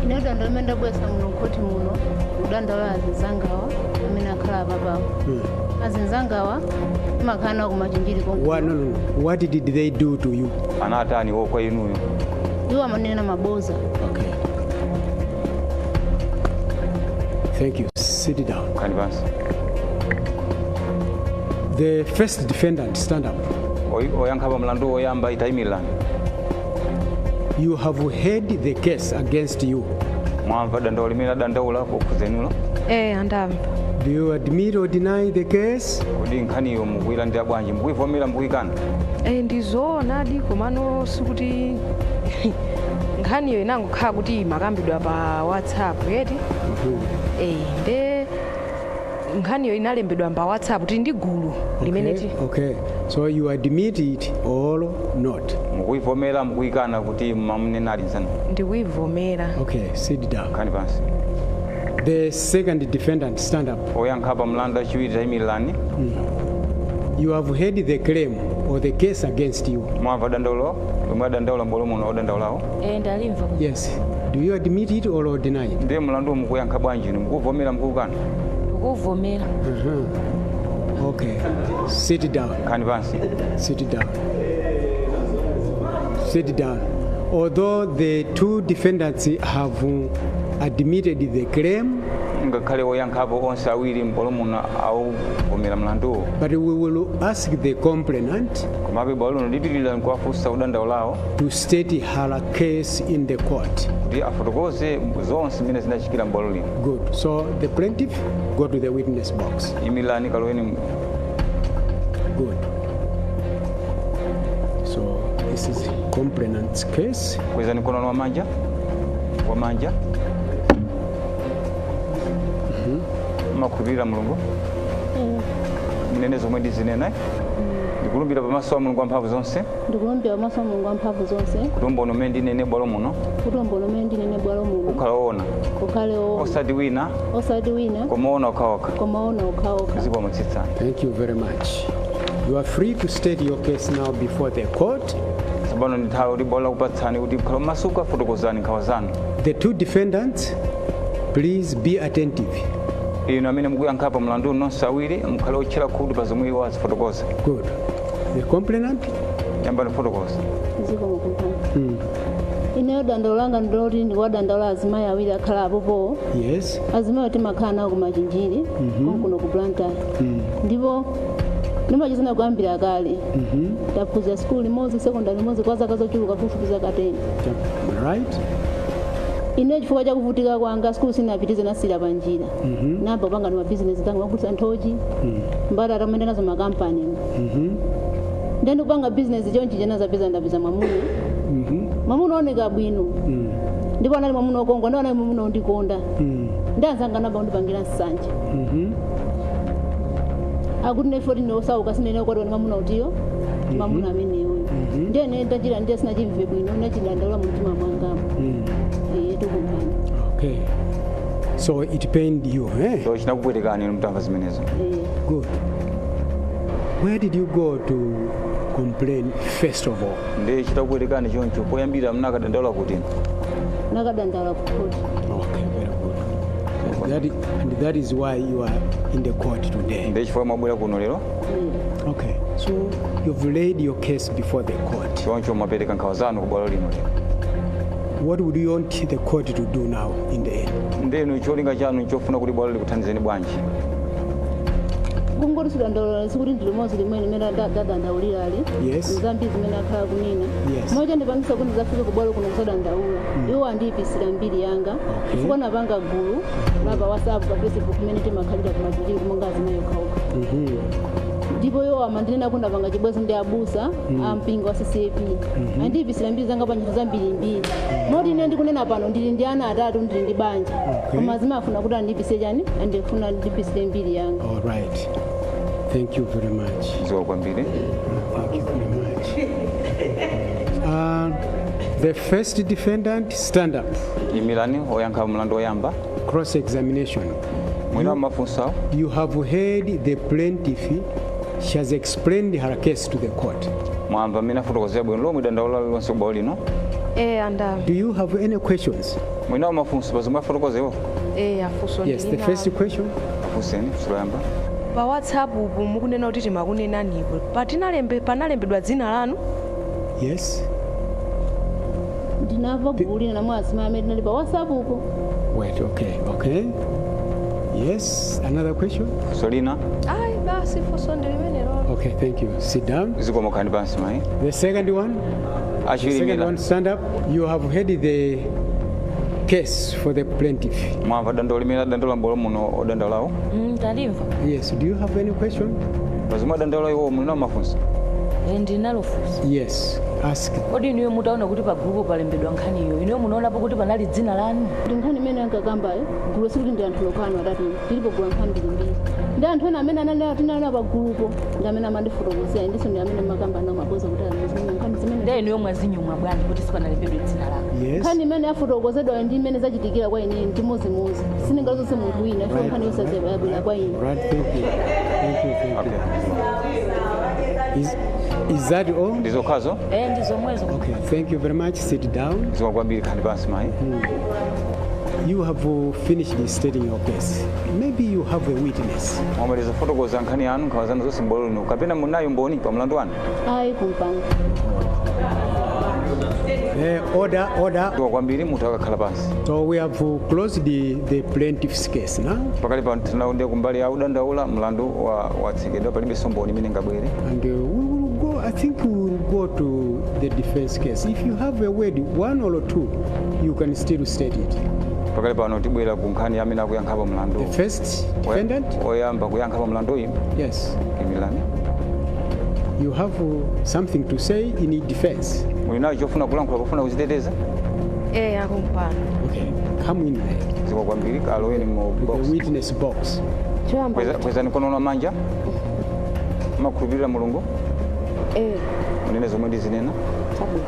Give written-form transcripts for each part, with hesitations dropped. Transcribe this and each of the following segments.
Ine dandaulo limene ndabweretsa muno mkhoti muno, kudandaula azinzangawa amene akhala apapawa. Azinzangawa timakhala nawo kuMachinjiri konko. What, no, no, no. What did they do to you? Anatani wo kwa inuyo? Iwo amanena maboza. Okay. Thank you. Sit down. Khalani pansi. The first defendant, stand up. Oyankha pa mlandu woyamba, itayimirani. You have heard the case against you. Mwamva dandaulo limene adandaula pokhudza inulo? Eh, andamva. Do you admit or deny the case? Kodi nkhaniyo mukuyilandira bwanji? Mukuyivomera, mukuyikana? Eh, ndizoonadi, komano sikuti nkhaniyo inangokhala kuti imakambidwa pa WhatsApp yeti. Eh, nde nkhaniyo inalembedwa pa WhatsApp, tili ndi gulu limene ti Okay. So you admit it or not? Mukuyivomera, mukuyikana kuti mamunena ali nzanu? Ndikuyivomera. Okay, sit down. Khalani pansi. The second defendant, stand up. Oyankha pa mlandu achiwiri, tayimirani. You have heard the claim or the case against you. Mwamva dandaulo lomwe adandaula m'bwalo muno odandaulawo? Eh, ndalimva. Yes. Do you admit it or deny it? Ndiye mlandu mukuyankha bwanji inu? Mukuvomera, mukukana? Ndikuvomera. Okay. Sit down. Khalani pansi. Sit down. Sit down. Although the two defendants have admitted the claim, Ngakhale oyankhapo onse awiri m'bwalo muno awuvomera mlanduwo, but we will ask the complainant komabe bwalo lino lipitirira nkuwafunsa odandaulawo to state her case in the court. Kuti afotokoze zonse zimene zinachitikira m'bwalo lino. Good. So the plaintiff, go to the witness box. Imirani, kaloweni. Good. So this is complainant's case. Kwezani mkono wanu wamanja, wamanja. Mumakhulupirira Mulungu? Munene zomwe ndizinena, eh? Ndikulumbira pamaso a Mulungu wamphamvu zonse Ndikulumbira pamaso a Mulungu wamphamvu zonse kuti umboni umene ndinene bwalo muno kuti umboni umene ndinene bwalo muno ukhala woona, ukhale woona, osati wina, osati wina, koma woona okhaokha. Koma woona okhaokha. Zikomo, tsitsani. Thank you very much. You are free to state your case now before the court. Tsopano ndi nthawi kuti bwalo lakupatsani kuti mukhala masuka, fotokozani nkhawa zanu. The two defendants, please be attentive. Inu amene mukuyankhapo mlandu nonse awiri, mukhale otchera khutu pa zomwe iwo azifotokoza. Good. The complainant? Yambani kufotokoza. Zikomo kumpando. Ineyo dandaulo langa ndiloti ndikuwadandaula azimayi awiri akhala apopowo. Azimayi timakhala nawo kuMachinjiri konkuno ku Blantyre, ndipo ndimachizana kuyambira kale. Taphunzira sukulu limodzi, sekondari limodzi, kwa zaka zochuluka, fufupi zaka 10. Ine chifukwa chakuvutika kwanga, sukulu sinapitize, nasira panjira, namba kupanga ndi mabizinesi zangu, magulitsa nthochi, mbatata, kumene nazo makampani. Ndiye ndikupanga bizinesi chonchi, chena zapeza, ndapeza mwamuna, mwamuna oneka bwino, ndipo anali mwamuna okongola, ndipo anali mwamuna ondikonda. Ndi anzanga namba kundipangira nsanje, akuti ne 14 osauka, sinene kwati mwamuna utiyo, mwamuna ameneyoyo. Ndiye ine ndachira, ndiye sinachimve bwino, nachidandaula mumtima mwangamo. Iye tikumpani. Okay. So it pained you, eh? So chinakupwetekani inu mutamva zimenezo? Good. Where did you go to complain first of all? Ndiye chitakupwetekani choncho, poyambira mnakadandaula kuti? Nakadandaula ku court. Okay, very good. And that is why you are in the court today. Ndiye chifukwa mwabwera kuno lero. Okay, so you've laid your case before the court. Choncho mwapereka nkhawa zanu ku bwalo lino lero. What would you want the court to do now in the end? Ndenu cholinga chanu chofuna kuti bwalo likuthandizeni bwanji? Kungoti sidandaula, sikuti ndi limodzi limene limene ndadandaulirali. Zambiri zimene akhala kunena. Moja ndipangisa kuti ndizafike kubwalo kuno kusadandaula, iwo andiyipisira mbiri yanga, chifukwa napanga gulu la pa WhatsApp, pa Facebook, kumene timakhalira kuMachinjiri kumonga azimayi okhaokha, ndipo iwo amandinena kuti ndapanga chibwenzi ndi abusa a mpingo wa CCAP. Andiyipisira mbiri zanga pa ntchito zambirimbiri, moti ine ndikunena pano ndili ndi ana atatu, ndili ndi banja, koma azimafuna kuti andiyipise chani, andifuna andiyipisire mbiri yanga. All right. Thank you very much. Zikomo kwambiri. Thank you very much. The first defendant, stand up. Imirani, oyankha mlandu oyamba. Cross examination. Mwina mafunso. You have heard the plaintiff. She has explained her case to the court. Mwamva mmene afotokozera bwino lomwe dandaula lilonse kubwalo lino? Eh, andamva. Do you have any questions? Mwinawo mafunso pa zomwe afotokozewo? Afunso. Yes, the first question. Afunseni funso loyamba. Pa WhatsApp upu mukunena kuti timakunenanipo, patinalembe panalembedwa dzina lanu? Yes. Ndinamva gulu lina namwe azimayi amene tinali pa WhatsApp uko. Wait, okay. Yes, another question? Funso lina? Ayi, basi, funso ndi limenelo. Okay, thank you. Sit down. Zikomo, khalani pansi mayi. The second one. The Achiwiri. second Mila. one, stand up. You have heard the case for the plaintiff. Mwamva dandaulo limene adandaula m'bwalo muno odandaulawo? Talimva. Yes, do you have any question? Pa zomwe adandaula iwo mulinawo mafunso? Ndinalo funso. Yes, ask. Kodi inuyo mutaona kuti pa gulupo palembedwa nkhaniyo, inuyo munaonapo kuti panali dzina lanu? Ndi nkhani imene ankakambayo gulu, sikuti ndi anthu lokhano atatu tilipo gulu, anthu ambirimbiri, ndi anthu ena amene anali tinali pa gulupo ndi amene amandifotokozera, ndiso ndi amene makamba nawo maboza kuti zimene nkhani zimene. Nde inuyo mwazinyumwa bwanji kuti sipanalembedwe dzina lanu? Yes. Nkhani imene yafotokozedwa ndi imene zachitikira kwa ine ndi chimodzimodzi, sindingazonse munthu wina ifo nkhani yonse yabwera kwa ine. Right, thank you. Thank you, thank Okay. you. Is that all? Ndi zokhazo? Ndi zomwezo. Okay, thank you very much. Sit down. Zikomo kwambiri, khalani pansi mayi. You have finished stating your case. Maybe you have a witness. Mwamaliza fotokoza nkhani yanu, nkhawa zanu zonse m'bwalo lino, kapena munayo mboni pa mlandu wanu? Ayi, kumpando. Order, order. Zikomo kwambiri, munthu akakhala pansi. So we have closed the plaintiff's case now. Pakali pano tinaunde kumbali ya udandaula, mlandu watsekedwa, palibenso mboni imene ingabwere. And we will go, I think we will go to the defense case. If you have a word, one or two, you can still state it. Pakali pano tibwera ku nkhani ya amene akuyankhapo mlandu. The first defendant? Oyamba kuyankhapo mlandu uyu. Yes. Imirirani. You have something to say in defense. Muli nayo chofuna kulankhula pofuna kuziteteza? Akumpando. Okay, come in there. Zikomo kwambiri, kaloweni mu To box. the witness box. Choyamba. Kwezani mkono wa manja. Makhulupirira Mulungu? Eh. Munene zomwe ndizinena. Chabwino.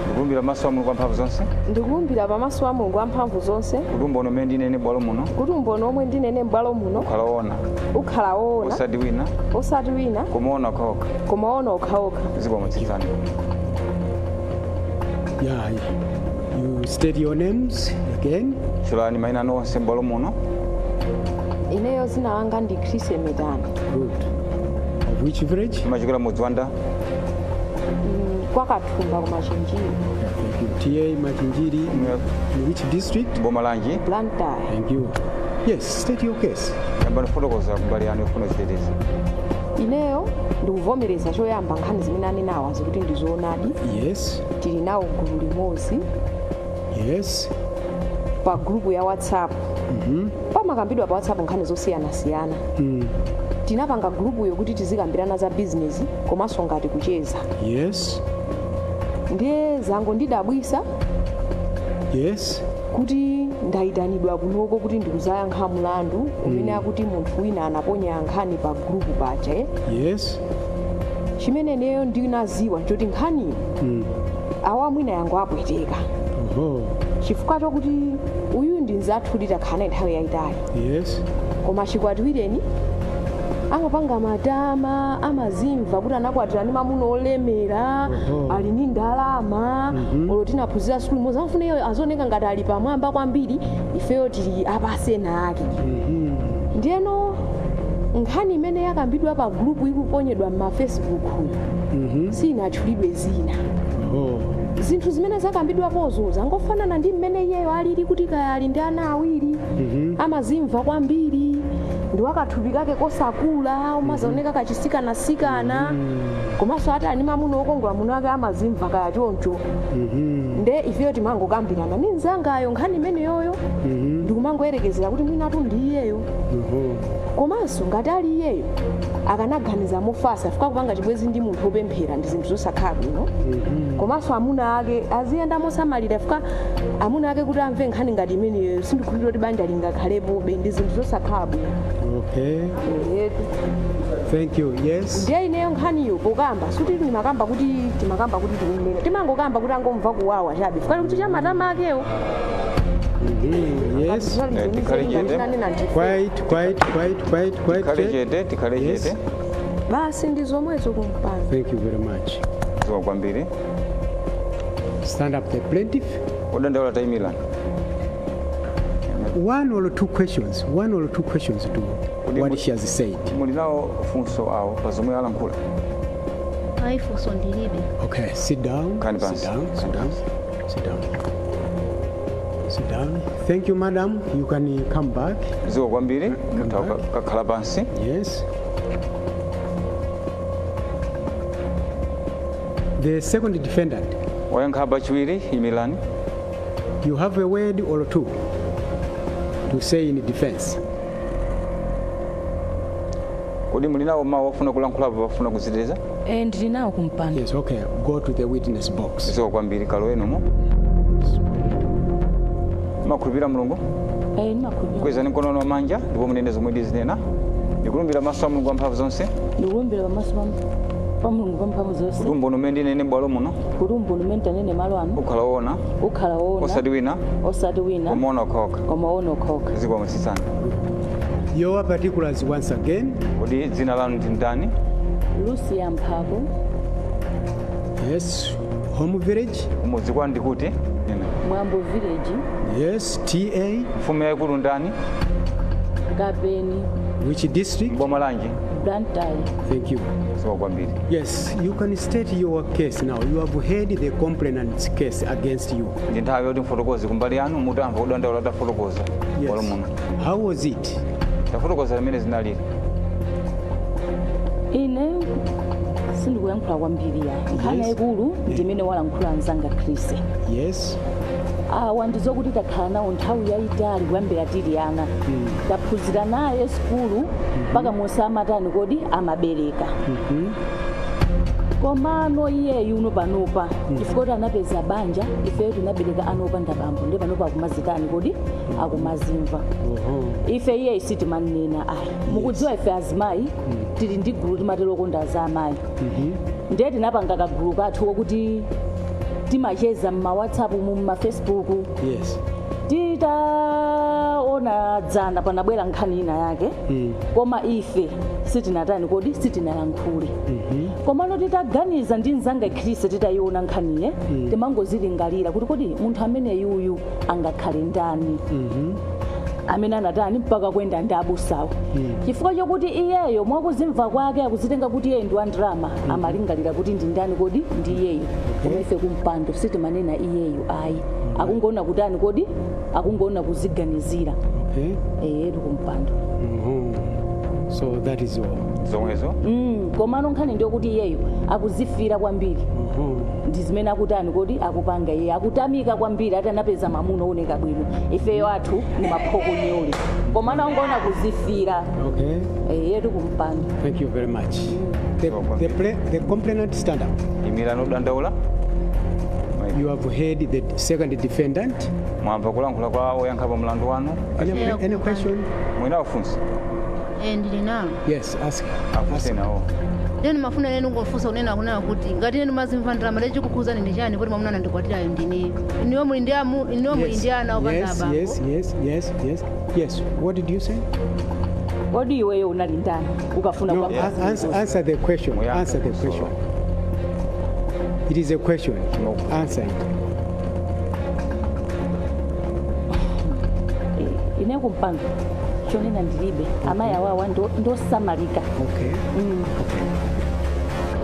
Ndikulumbira maso a Mulungu amphamvu zonse Ndikulumbira pamaso a Mulungu amphamvu zonse kuti umboni umene ndinene bwalo muno kuti umboni omwe ndinene m'bwalo muno ukhala woona, ukhala woona, osati wina, osati wina, koma woona okhaokha. Koma woona okhaokha. Zikomo, tsitsani. Yeah, you state your names again. Tchulani mayina anu onse m'bwalo muno. Ineyo zina langa ndi Chris Metani. Good. Of which village? Machokera mudzi wanda? Kwakathumba kuMachinjiri. Thank you. TA Machinjiri, in which district? Boma lanji? Blantyre. Thank you. Yes, state your case. Yambani kufotokoza kumbali yanu yofuna kuziteteza. Ineyo ndikuvomereza choyamba nkhani zimene anenawa zikuti ndizoonadi. Tili nawo gulu limodzi. Pa gulupu ya WhatsApp pamakambidwa pa WhatsApp nkhani zosiyanasiyana. Tinapanga gulupuyo kuti tizikambirana za bizinesi komanso ngati kucheza. Ndiye zango ndidabwisa kuti ndayitanidwa kunoko kuti ndikuzayankha mlandu umene akuti munthu wina anaponya nkhani pa gulupu paja, eh? Chimene ineyo ndinaziwa nchoti nkhaniyo awa mwina yango apweteka, chifukwa chokuti uyu ndi nzathu, litakhala nthawi yayitali, koma chikwatiwireni amapanga matama, amazimva kuti anakwatira ndi mamuna olemera, ali ndi ndalama, olo tinaphunzira sukulu imodzi, amafuna iyo azioneka ngati ali pamwamba kwambiri, ifeyo tili apasena ake. Ndiyeno nkhani imene yakambidwa pa gulupu ikuponyedwa m'mafacebook sinatchulidwe zina. Zinthu zimene zakambidwapozo zangofanana ndi mmene iyeyo alili, kuti kaya ali ndi ana awiri, amazimva kwambiri, ndi wakathupi kake kosakula, umazaoneka kachisikanasika, komanso ati ani mamuna okongola, muno ake amazimva kaya choncho. Nde ifeyo timangokambirana ndi mnzangayo nkhani imeneyoyo, ndikumangoyerekezera kuti mwinatu ndi iyeyo. Komanso ngati ali iyeyo akanaganiza mofatsa, fika kupanga chibwezi ndi munthu wopemphera ndi zinthu zosakhala bwino. Komanso amuna ake aziyenda mosamalira, fika amuna ake kuti amve nkhani ngati imeneyo, sindikhulupirira kuti banja lingakhalepobe, ndi zinthu zosakhala bwino. Okay. Etu. Thank you. Yes. Ndiye ineyo nkhaniyo pokamba suti timakamba kuti timakamba kuti tikunena, timangokamba kuti angomva kuwawa chabe, fika kuti chamatama akewo. Yes. Tikhale chete. Quiet, quiet, quiet, quiet, quiet. Tikhale chete, tikhale chete. Basi, ndi zomwezo kumpando. Thank you very much. Zikomo kwambiri. Stand up, the plaintiff. Odandaula tayimirani. One or two questions, one or two questions to what she has said. Muli nawo funso awo pa zomwe alankhula? Ayi, funso ndilibe. Okay, sit down. Khalani Sit pansi. down, sit down, sit down. Sit down. Thank you, madam. You can come back. Zikomo kwambiri, mutha kukakhala pansi. Yes. The second defendant, Oyankha pachiwiri, imirani. You have a word or two to say in defense. Kodi muli nawo mawu ofuna kulankhulapo pafuna kuziteteza? E, ndili nawo kumpando. Yes, okay. Go to the witness box. Zikomo kwambiri, kalowenimo. Mumakhulupirira Mulungu? E, ndimakhulupirira. Kwezani mkono wamanja ndipo munene zomwe ndizinena. Ndikulumbira maso a Mulungu wamphamvu zonse Ndikulumbira pamaso pa Mulungu wamphamvu zonse kuti umboni umene ndinene m'bwalo muno kuti umboni umene ndanene malo ano ukhala woona, ukhala woona, osati wina, osati wina, koma woona okhaokha. Koma woona okhaokha. Zikomo, tsitsani. Your particulars once again. Kodi dzina lanu ndi ndani? Lucia Mphako. Yes. Home village. Kumudzi kwanu ndi kuti? Nena. Mwambo Village. Yes. TA. Mfumu yayikulu ndani? Kapeni. Which district? Boma lanji? Blantyre. Thank you. Zikomo kwambiri. Yes, you can state your case now. You have heard the complainant's case against you. Ndi nthawi yoti mfotokoze kumbali yanu mutamva kudandaula tafotokoza bwalo muno. How was it? Tafotokoza limene zinalili. Ine sindikuyankhula kwambiri ya nkhani yayikulu ndimene walankhula mzanga Chris. Awa ndizokuti takhala nawo nthawi yayitali kuyambira tili ana, taphunzira naye sukulu mpaka monse amatani kodi amabereka. Komano iyeyu uno panopa, chifukwa kuti anapeza banja, ifeyo tinabereka ana opanda bambo, ndi panopa akumazitani kodi akumazimva. Ife iyeyi sitimanena ayi. Mukudziwa ife azimayi tili ndi gulu timatero konda za amayi, ndiye tinapanga kagulu kathu kokuti timacheza mma WhatsApp mu mma Facebook. Titaona dzana panabwera nkhani ina yake, koma ife sitinatani kodi sitinalankhule. Komano titaganiza ndi mzanga Chris, titayiona nkhaniye, timangozilingalira kuti kodi munthu amene yuyu angakhale ndani amene anatani mpaka kwenda ndi abusawo, chifukwa chokuti iyeyo mwakuzimva kwake akuzitenga kuti iyeyo ndi wa ndalama, amalingalira kuti ndi ndani kodi ndi iyeyo. Koma ife kumpando sitimanena iyeyo ayi, akungoona kutani kodi akungoona kuziganizira. Eyetu kumpando. So that is all. Zomwezo. Komano nkhani ndiyokuti iyeyo akuzifira kwambiri, ndi zimene akutani kodi akupanga iye, akutamika kwambiri ati anapeza mamuna ooneka bwino. Ifeyo athu ni maphokonyole, komano angoona kuzifira. Eyetu kumpando. Thank you very much. The complainant, stand up. Imirani odandaula. You have heard the second defendant. Mwamva kulankhula kwa oyankha pa mlandu wanu. Any question? Muli nawo funso? Eh, ndili nalo. Yes, ask. Afunseni awo. Lero mafuna nenu ngofunsa kunena kunena kuti ngati nenu mazimva ndalama lechikukhuzani ndi chani kuti mwamuna anandikwatirayo ndini iniwo muli ndi amu iniwo muli ndi ana opanda abambo? Yes. What did you say? Kodi iweyo unali ndani ukafuna No, kwamba answer the question. Muyankhe Answer the funso. question. It is a question. No. Answer it. Ine kumpando chonena ndilibe, amayi awawa ndosamalika.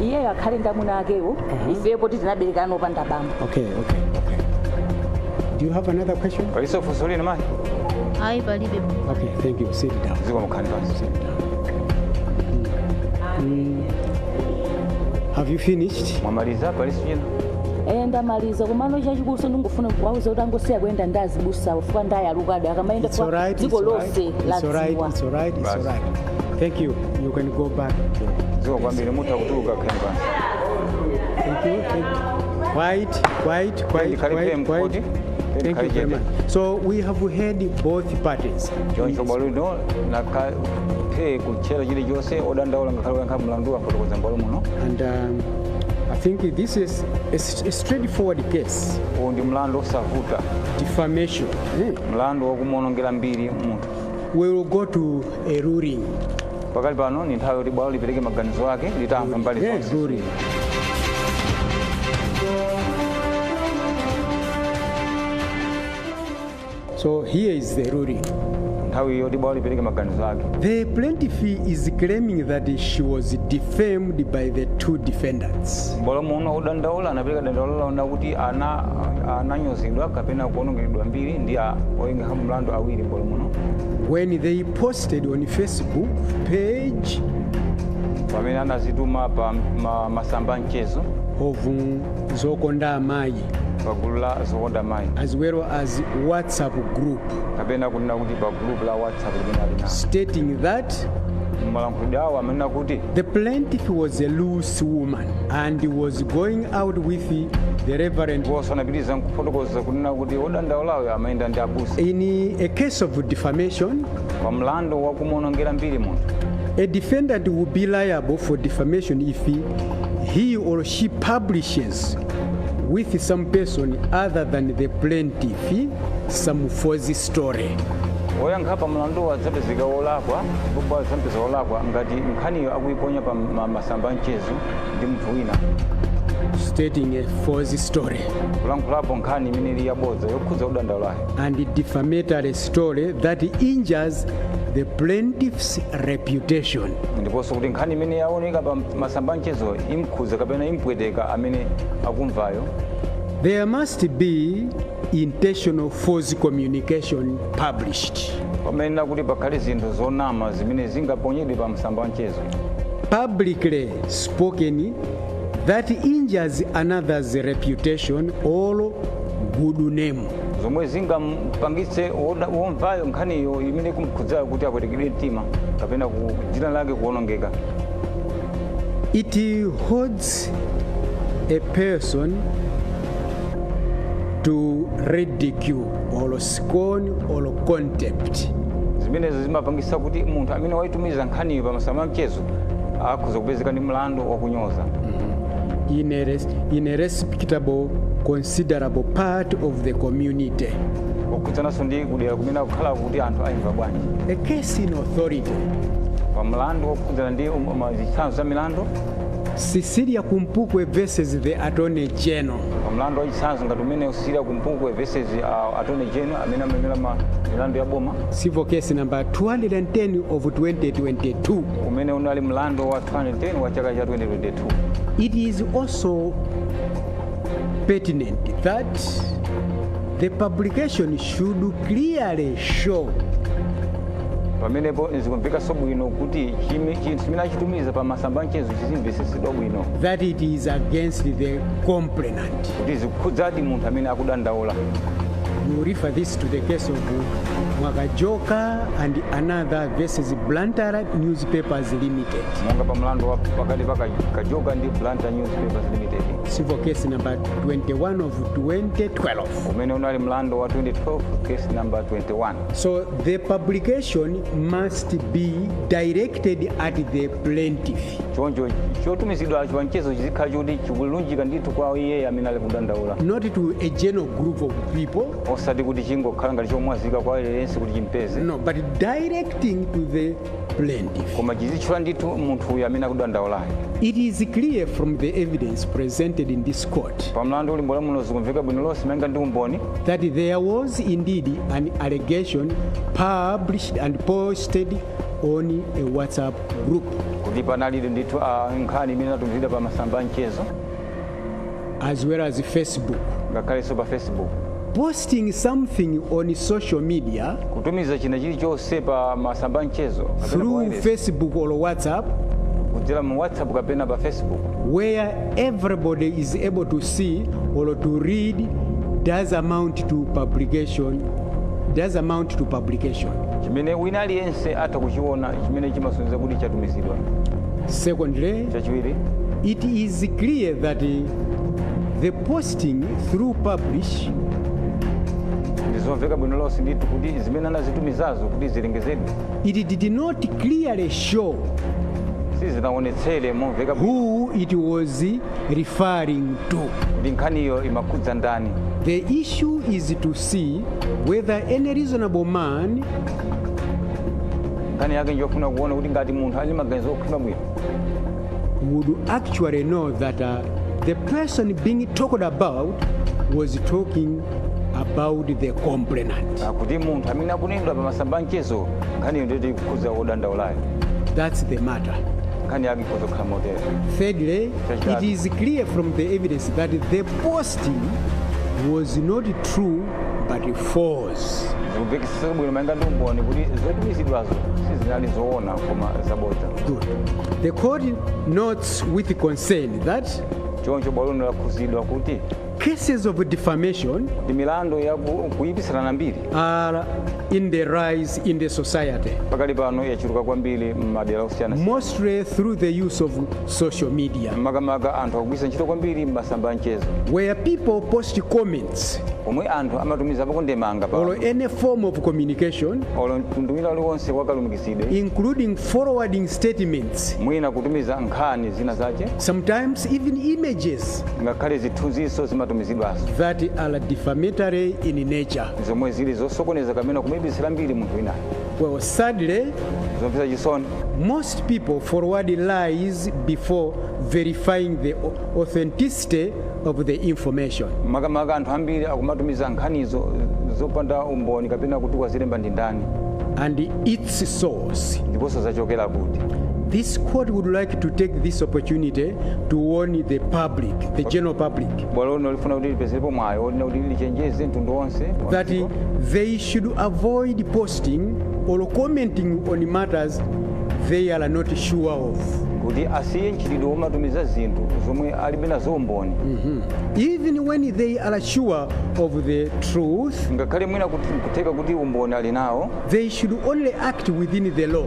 Iyeyo akhale ndi amuna akewo, ifeyo poti tinabereka ana opanda bambo. Okay. Do you have another question? Paliso funso lina, mayi? Ayi, palibe. Okay, thank you. Sit down. Zikomo, khalani pansi. Sit down. Have you finished? Mwamaliza? Paliso china? Eh, ndamaliza, komano chachikulu ndingofuna kuwauza kuti angosiya kuyenda ndi azibusawo fuka ndayalukadi akamayenda It's all right. dziko It's all right. lonse It's all right. ladziwa. It's all right. It's all Basi. right. Thank you. You can go back. Zikomo kwambiri, mutha kutuluka, khalani pansi. Thank you. Thank you. Quiet, quiet, quiet, Ndikhale quiet, phe quiet. mkoti. Thank you very much. So we have heard both parties. Choncho bwalo lino lakaphe kutchera chilichonse, odandaula ngakhale oyankha mlandu afotokoza m'bwalo muno. And I think this is a straightforward case. Uwu ndi mlandu osavuta. Defamation. Eh? Mlandu wokumuonongera mbiri munthu. We will go to a ruling. Pakali pano ni nthawi yoti bwalo lipereke maganizo ake litamva mbali zonse. Ruling. So here is the ruling. Nthawi yoti bwalo lipereke maganizo ake. The plaintiff is claiming that she was defamed by the two defendants. Bwalo muno odandaula anapereka dandaulo laona kuti ana ananyozedwa kapena kuonongeredwa mbiri ndi oyankha mlandu awiri bwalo muno. When they posted on Facebook page pamene anazituma pa masamba mchezo of Zokonda Amayi pa gulu la Zokonda Amayi as well as WhatsApp group kapena kunena kuti pa group la WhatsApp limene ali nalo, stating that malankhulidwe awo amanena kuti the plaintiff was a loose woman and was going out with the Reverend. Ndiponso anapitiriza nkufotokoza kunena kuti odandaulayo amayenda ndi abusa. In a case of defamation, pa mlandu wakumuonongera mbiri munthu, a defendant will be liable for defamation if he or she publishes with some person other than the plaintiff some false story. Woyankha pa mlanduwo adzapezeka wolakwa ndipo adzapeza wolakwa ngati nkhaniyo akuiponya pa masamba a mchezo ndi munthu wina stating a false story kulankhulapo nkhani imene ili yabodza yokhudza kudandaulayo and defamatory story that injures the plaintiff's reputation. Ndiponso kuti nkhani imene yaoneka pa masamba a mchezo imkhudza kapena impweteka amene akumvayo. There must be intentional false communication published, pamenena kuti pakhale zinthu zonama zimene zingaponyedwe pa msamba wa mchezo publicly spoken, that injures another's reputation or good name. Zomwe zingampangitse womvayo nkhaniyo imene kumkhudzayo kuti apwetekedwe mtima kapena dzina lake kuwonongeka. It holds a person to ridicule or scorn or contempt. Zimenezo zimapangitsa kuti munthu amene waitumiza nkhaniyo pa masamba a mchezo akhoza kupezeka ndi mlandu wakunyoza in a respectable, considerable part of the community. Okhudzananso ndi kudera kumene akukhala kuti anthu ayimva bwanji. A case in authority, pa mlandu wokhudzana ndi zitsanzo za milandu, Cecilia Kumpukwe versus the Attorney General, pa mlandu wa chitsanzo ngati umene Cecilia Kumpukwe versus Attorney General amene amayimira milandu ya boma, civil case number 210 of 2022. Umene unali mlandu wa 210 wa chaka cha 2022. It is also pertinent that the publication should clearly show pamenepo zikumvekanso bwino kuti chinthu chimene achitumiza pa masamba a mchezo chizimvesetsedwa bwino that it is against the complainant. Kuti zikukhudzadi munthu amene akudandaula. You refer this to the case of Mwakajoka and another versus Blantyre Newspapers Limited. Monga pa mlandu wa pakati pa Kajoka ndi Blantyre Newspapers Limited, Civil case number 21 of 2012. Umene unali mlandu wa 2012, case number 21. So the publication must be directed at the plaintiff, choncho chotumizidwacho pa mchezo chizikhala choti chikulunjika ndithu kwa iye amene ali kudandaula, not to a general group of people. Osati kuti chingokhala ngati chomwazika kwa aliyense kuti chimpeze. No, but directing to the plaintiff. Koma chizitchula ndithu munthu uyu amene akudandaulayo. It is clear from the evidence presented in this court pa mlandu uli m'bwalo muno zikumveka bwino lonse malinga ndi umboni that there was indeed an allegation published and posted on a WhatsApp group kuti panali ndithu nkhani imene inatumizidwa pa masamba a mchezo as well as Facebook. Ngakhalenso pa Facebook. Posting something on social media kutumiza china chilichonse pa masamba a mchezo kapena pa through wireless, Facebook or WhatsApp kudzera mu WhatsApp kapena pa Facebook where everybody is able to see or to read does amount to publication. Chimene wina aliyense atha kuchiona chimene chimasonyeza kuti chatumizidwa. Secondly, chachiwiri, it is clear that the posting through publish ndizomveka bwino lonse ndithu kuti zimene anazitumizazo kuti zilengezedwe it did not clearly show sizinaonetsere momveka bwino who it was referring to. Kuti nkhaniyo imakhudza ndani. The issue is to see whether any reasonable man nkhani yake njofuna kuona kuti ngati munthu ali maganizo okhwima bwino would actually know that the person being talked about was talking about the complainant. Kuti munthu amene akunenedwa pa masamba mchezo, nkhaniyo ndiyoti ikukhuza wodandaulayo. That's the matter. Nkhani yake ikhoza kukhala motero. Thirdly, it is clear from the evidence that the posting was not true but false. Zikumvekesesa bwino malinga ndi umboni kuti zotumizidwazo sizinali zoona koma zabodza. Good. The court notes with concern that Choncho bwalo lino lakhuzidwa kuti cases of defamation kuti milandu ya kuyipisirana mbiri are in the rise in the society, pakali pano yachuluka kwambiri m'madera osiyana, mostly through the use of social media, makamaka anthu akugwiritsa ntchito kwambiri m'masamba a mchezo, where people post comments omwe anthu amatumizapo ndemanga pa or any form of communication, olo mtundu wina uliwonse wakalumikizidwe, including forwarding statements, mwina kutumiza nkhani zina zache, sometimes even images ngakhale zithunziso zimatumizidwaso that are defamatory in nature. Zomwe zili zosokoneza kapena kumuyipitsira mbiri munthu winayo. Well, sadly, Zomvetsa chisoni, most people forward lies before verifying the authenticity of the information. Makamaka anthu ambiri akumatumiza nkhanizo zopanda umboni kapena kuti wazilemba ndi ndani and its source. Ndiponso zachokera kuti. This court would like to take this opportunity to warn the public, the general public, Bwalo lino lifuna kuti lipezerepo mwayi wonena kuti lichenjeze mtundu wonse wa that dziko, they should avoid posting or commenting on matters they are not sure of. Kuti asiye mchitidwe womatumiza zinthu zomwe alibe nazo umboni. Even when they are sure of the truth, Ngakhale mwina kutheka kuti umboni ali nawo, they should only act within the law,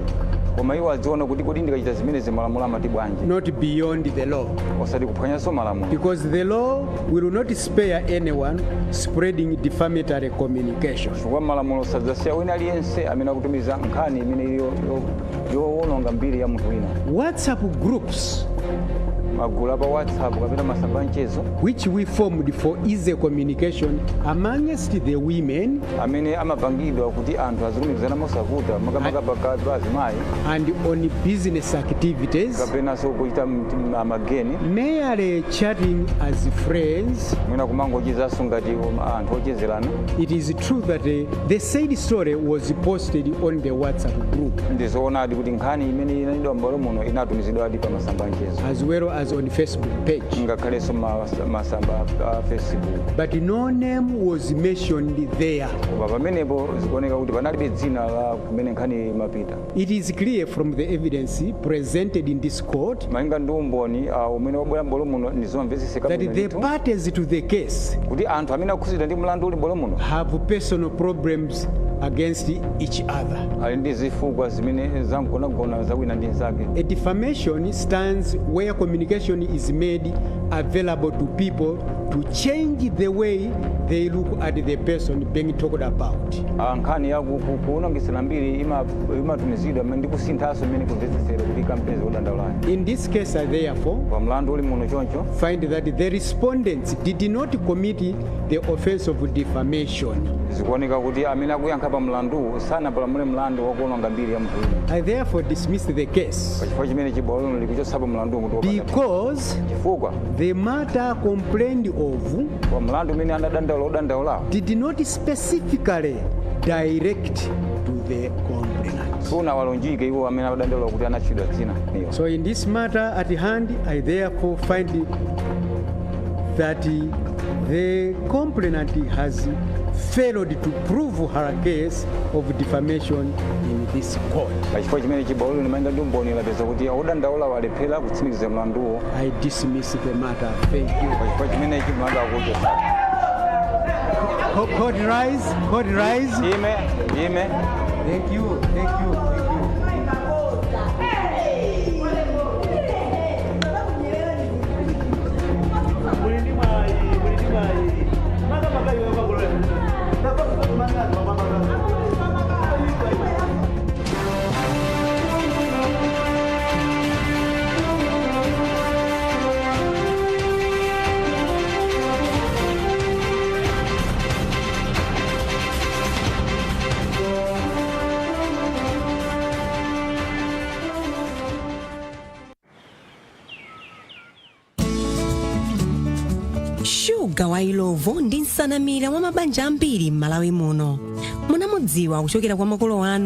koma iwo adziona kuti kodi ndikachita zimenezi malamulo amati bwanji, not beyond the law. Osati kuphwanyanso malamulo. Because the law will not spare anyone spreading defamatory communication. Chifukwa malamulo sadzasiya wina aliyense amene akutumiza nkhani imene ili yowononga mbiri ya munthu wina. WhatsApp groups, Magulu apa WhatsApp kapena masamba a mchezo, which we formed for easy communication amongst the women amene amapangidwa kuti anthu azilumikizana mosavuta makamaka pakati pa azimayi and on business activities, kapenanso kuchita mageni, merely chatting as friends. Mwina kumangochezanso ngati anthu ochezerana. It is true that the said story was posted on the WhatsApp group Ndizoonadi kuti nkhani imene inanenedwa m'bwalo muno inatumizidwadi pa masamba a mchezo as well as on Facebook page. Ngakhalenso masamba a Facebook. But no name was mentioned there. Koma pamenepo zikuoneka kuti panalibe dzina la kumene nkhani imapita. It is clear from the evidence presented in this court Malinga ndi umboni umene wabwera m'bwalo muno ndizomvetseseka that bwino the ndithu parties to the case kuti anthu amene akhuzidwa ndi mlandu uli m'bwalo muno have personal problems against each other. Ali ndi zifukwa zimene zamgonagona zawina ndi nzake. A defamation stands where communication is made available to people to change the way they look at the person being talked about. Nkhani ya kuwonongesera mbiri imatumizidwa ndi kusinthanso mmene kumvetsesera kuti kampezi wodandaulayo. In this case, I therefore Pa mlandu uli muno choncho find that the respondents did not commit the offense of defamation. Zikuoneka kuti amene akuyankha pa mlanduwu sanapalamule mlandu wakuwononga mbiri ya munthu wina. I therefore dismiss the case Pachifukwa chimene bwalo lino likuchotsapo mlanduwu kuti wopanda because chifukwa the matter complained of pa mlandu umene anadandaula odandaulawo did not specifically direct to the complainant. Sunawalunjike iwo amene amadandaula kuti anatchedwa dzina iyo. So in this matter at hand, I therefore find that the complainant has failed to prove her case of defamation in this court. Pachifukwa chimene bwalo lino malinga ndi umboni lapeza kuti odandaula walephera kutsimikiza mlanduwo. I dismiss the matter. Thank you. Pachifukwa chimenechi mlandu akuchotsa. Court rise, court rise. Ime ime. Thank you, thank you, thank you. Muli ndi mwayi makamaka iwe pakulole. Shuga wa Illovo ndi nsanamira wa mabanja ambiri m'Malawi muno. Munamudziwa kuchokera kwa makolo anu.